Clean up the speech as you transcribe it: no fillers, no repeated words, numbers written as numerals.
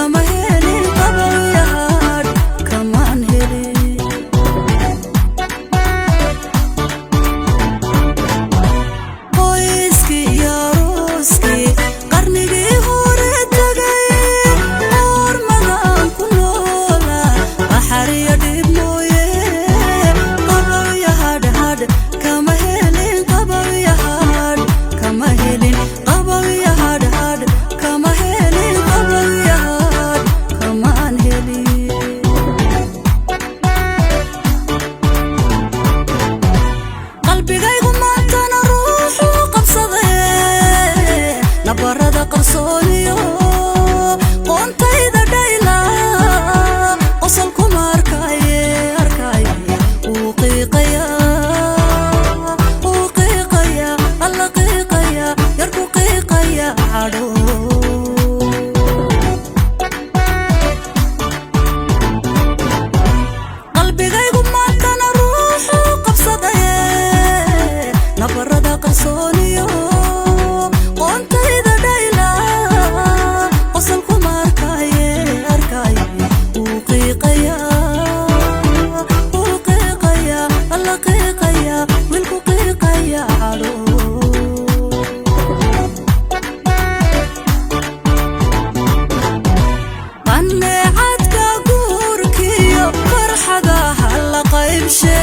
Kama helin qabowyahadh, kamaan helin. Qoyskii iyo arooskii qarnigii hore tagay, qoormadaan ku noola qaxariyo dhib mooye. Qabowyahadhhadh kama helin, qabowyahadh kama helin, qabowyahadhhadh kama helin, qabowyahadh kamaan helin. Qalbigaygu maantana ruuxuu qabsaday nabarada qarsooniyo qoontayda dhayla, qosolkuma arkaaye, arkaaye. Wuu qiiqaya, wuu qiiqaya, alla qiiqaya, yarku qiiqaya cadho. Qalbigaygu maantana ruuxuu qabsadaye nabarada qarsooniyo qoontayda dhayla, qosolkuma arkaaye, arkaaye. Wuu qiiqaya, wuu qiiqaya, alla qiiqaya, wiilku qiiqaya cadho. Qaneecadka guurkiyo farxada hala qaybshe.